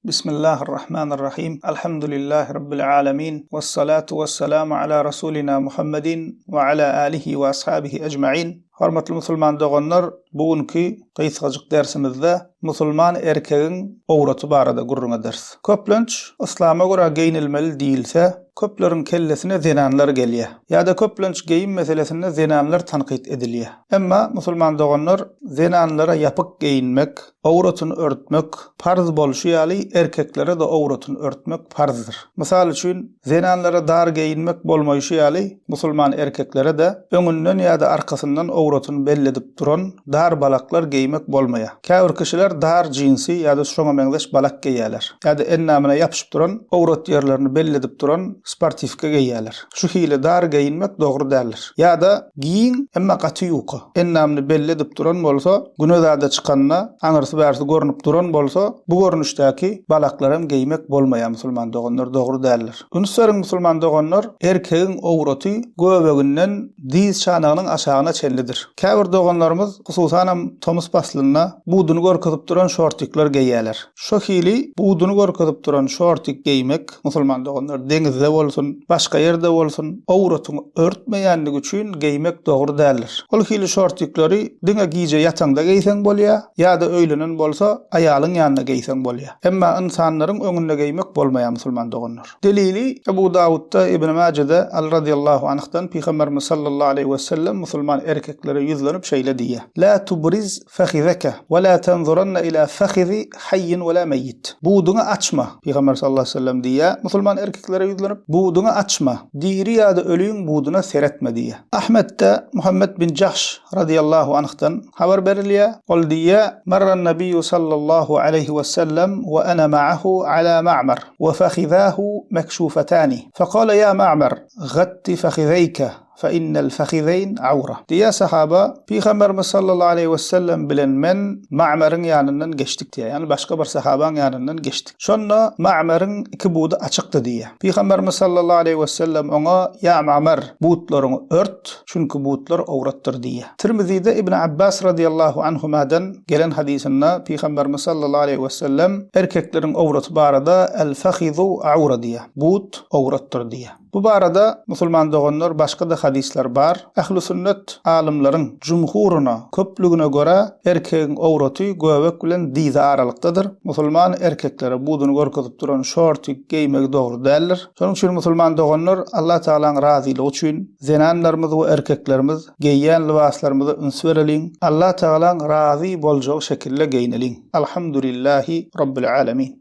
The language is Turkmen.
Bismillahirrahmanirrahim. Alhamdulillahi Rabbil alemin. Vessalatu vesselamu ala Rasulina Muhammedin ve ala alihi ve ashabihi ecmain. Hormatly musulman doganlar, bu günki gysgajyk dersimizde musulman erkegiň owraty barada gürrüň ederis. Köplenç yslama görä geýnilmeli diýilse, köpleriň kellesine zenanlar gelýär. Ýa-da köplenç geýim meselesinde zenanlar tankyt edilýär. Emma musulman doganlar zenanlara ýapyk geýinmek, Owratyny örtmek parz bolşy ýaly, erkeklere-de owratyny örtmek parzdyr. Mysal üçin, zenanlara dar geýinmek bolmaýşy ýaly, musulman erkeklere-de öňünden ýa-da arkasyndan owratyny belli edip duran dar balaklar geýmek bolmaýar. Käbir kişiler dar jinsi ýa-da şoňa meňzeş balak geýýärler. Ýa-da endamyna ýapyşyp duran, owrat ýerlerini belli edip duran sportiwka geýýärler. Şu hili dar geýinmek dogry däldir. Ýa-da giň, emma gaty ýuka, endamyny belli edip duran bolsa, güne zada çykanda aňyrsy-bärsi görnüp duran bolsa, bu görnüşdäki balaklaram geýmek bolmaýar musulman doganlar, dogry däldir. Üns beriň musulman doganlar, erkegiň owraty göbeginden dyz çanagynyň aşagyna çenlidir. Käbir doganlarymyz, hususanam tomus paslynda buduny görkezip duran şortikler geýýärler. Şo hili buduny görkezip duran şortik geýmek, musulman doganlar, deňizde bolsun, başga ýerde bolsun, owratyňy örtmeýänligi üçin geýmek dogry däldir. Ol hili şortikleri diňe gije ýataňda geýseň bolýar, ýa-da öýlenen bolsa, aýalyň ýanynda geýseň bolýar. Emma ynsanlaryň öňünde geýmek bolmaýar musulman doganlar. Delili, Ebu Dawudda, Ibn Majede, Aly razyýallahu anhdan Pygamberimiz sallallahu aleýhi wesellem musulman erkeklere ýüzlenip şeýle diýýär, La tubriz Fahizeke we la tenzuranna ila fahizi haýyin we la meýýit. Buduňy açma, Pygamber sallallahu aleýhi we sellem diýýär, musulman erkeklere ýüzlenip, buduňy açma, diri ýa-da öliň buduna seretme diýýär. Ahmetde Muhammet bin Jahş razyýallahu anhdan habar berilýär, ol diýýär, Marran Nabiyyu sallallahu aleýhi we sellem we ana ma'ahu ala Ma'mar we fahizahu mekşufetani. Fekale ýa Ma'mar, gatti fahizeýke. Fe innel fehizeýn awra. Diýýär sahaba, Pygamberimiz sallallahu aleýhi wesellem bilen men Ma'meriň ýanyndan geçdik diýýär. Ýagny başga bir sahabaň ýanyndan geçdik. Şonda Ma'meriň iki budy açykdy diýýär. Pygamberimiz sallallahu aleýhi wesellem oňa, Ýa Ma'mer, butlaryňy ört, çünki butlar owratdyr diýýär. Tirmizide Ibn Abbas radyýallahu anhumadan gelen hadysynda Pygamberimiz sallallahu aleýhi wesellem erkekleriň owraty barada El-fehizu awra diýýär. But owratdyr diýýär. Bu barada musulman doganlar başga-da hadyslar bar. Ähli sünnet alymlaryň jumhuryna, köplügine görä erkegiň owraty göbek bilen dyzy aralykdadyr. Musulman erkeklere buduny görkezip duran şorty geýmegi dogry däldir. Şonuň üçin musulman doganlar Allah Tagalaň razylygy üçin zenanlarymyz we erkeklerimiz geýýän lybaslarymyza üns bereliň. Allah Tagalaň razy boljagy şekilde geýneliň. Alhamdulillahi Rabbil Alemin.